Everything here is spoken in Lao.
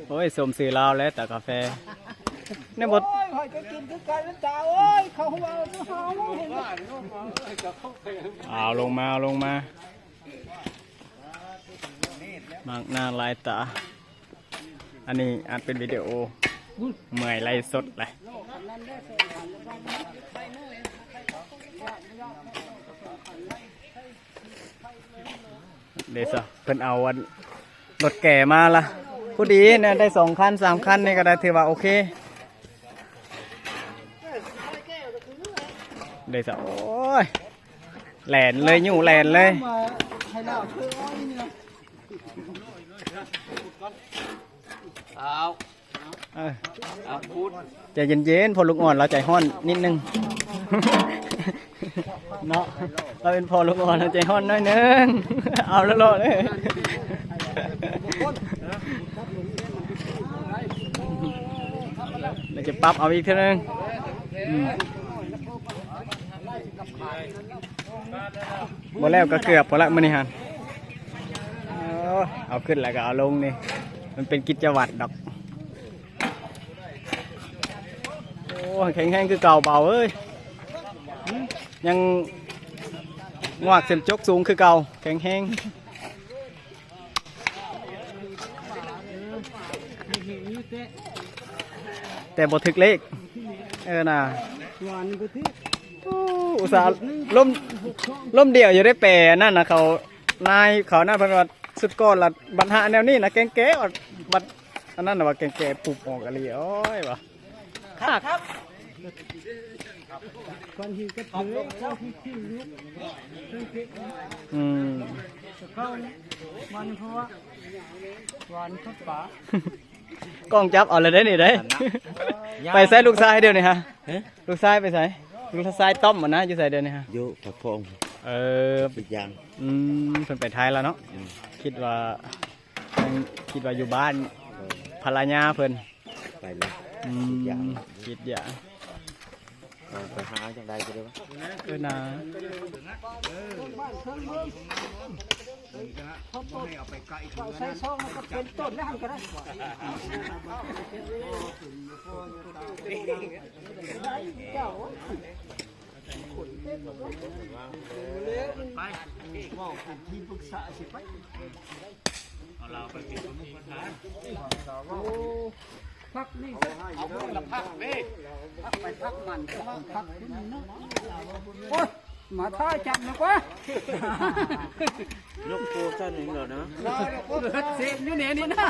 ໂອ້ຍ ສົມຊື່ລາວແຫຼະ ຕາກາແຟ ແນວບໍ່ ໂອ້ຍ ຂ້ອຍກໍກິນຄືກັນນະ ຕາເອີຍ ເຂົາເວົ້ານຳເຮົາ ເອົາລົງມາ ເອົາລົງມາ ມັກໜ້າຫຼາຍຕາ. ອັນນີ້ອັດເປັນວິດີໂອ ເມື່ອຍໄລຟ໌ສົດແຫຼະ. ເດຊະ ເພິ່ນເອົາອັນລົດແກ່ມາລະ ພໍດີນະ ໄດ້ສອງຄັນສາມຄັນນີ້ກໍໄດ້ ຖືວ່າໂອເຄ ເດຊະ ໂອ້ຍ ແລ່ນເລີຍ ຍູ້ແລ່ນເລີຍ. ເອົາ ເອີ ເອົາ ຂູດ ໃຈເຢັນໆ ພໍ່ລູກອ່ອນລາວໃຈຮ້ອນນິດໜຶ່ງເນາະ ລາວເປັນພໍ່ລູກອ່ອນລາວໃຈຮ້ອນໜ້ອຍໜຶ່ງ ເອົາໂລດເລີຍ. ດຽວຈະປັບເອົາອີກເທື່ອໜຶ່ງ ອືມ. ບໍ່ແລ້ວກໍເກືອບພຸ້ນລະມື້ນີ້ຫັ້ນ ເອົາຂຶ້ນແລ້ວກໍເອົາລົງນີ້ ມັນເປັນກິດຈະວັດດອກ. ໂອ້ ແຂງແຮງຄືເກົ່າເບົາເອີຍ ຍັງງວກເສັມຈົກສູງຄືເກົ່າ ແຂງແຮງ. ແຕ່ບໍ່ຖືກເລກ ເອີນະ ຫວານບໍ່ຖືກ ໂອ້ ອຸດສ່າລົມ ລົມດຽວຢູ່ໄດ້ແປອັນນັ້ນນະ ເຂົານາຍເຂົານັ້ນເພິ່ນວ່າສຸດກ່ອນລະບັນຫາແນວນີ້ນະ ແກງແກະບັດອັນນັ້ນນະວ່າແກງແກະປຸບອອກອີ່ຫຼີ ໂອ້ຍວ່າ ຄັກ ຄວັນຫີນກະເທີຍ ຄວັນຂີ້ຂີ້ຢູ່ ອືມ ເຂົ້າມັນ ເພາະວ່າຫວານທອດປາ ກ້ອງຈັບເອົາແລ້ວເດ້ນີ້ເດ້ ໄປໃສລູກຊາຍດຽວນີ້ຮະ? ຮະ? ລູກຊາຍໄປໃສ? ລູກຊາຍຕ້ອມຫັ້ນນະ ຢູ່ໃສດຽວນີ້ຮະ? ຢູ່ປາກຊ່ອງ ເອີ ກິດຢາງ ອືມ ເພິ່ນໄປໄທແລ້ວເນາະ ອືມ ຄິດວ່າ ຄິດວ່າຢູ່ບ້ານ ເອີ ພັນລະຍາເພິ່ນ ໄປແລ້ວ ອືມ ກິດຢາງ ກິດຢາງ ເອີ ໄປຫາຈັ່ງໃດກໍໄດ້ວະ ເອີນາ ເອົາໃສ່ຊອງແລ້ວກໍເປັນຕົ້ນແລ້ວຫັ້ນກໍໄດ້ ເຈົ້າ ໄປ ເວົ້າເປັນທີ່ປຶກສາຊິໄປ ເອົາລາວໄປເປັນຄົນທີ່ ໂອ້ ພັກນີ້ ເອົາຄົນລະພັກເດ້ ພັກໄປພັກມັນ ພັກຄົນນີ້ເນາະ ໂອ້ຍ ມາຖ້າຈັບນະກວ່າ ຍົກໂຕຊັ້ນນີ້ແລ້ວນະ ເສບຢູ່ແນວນີ້ນະ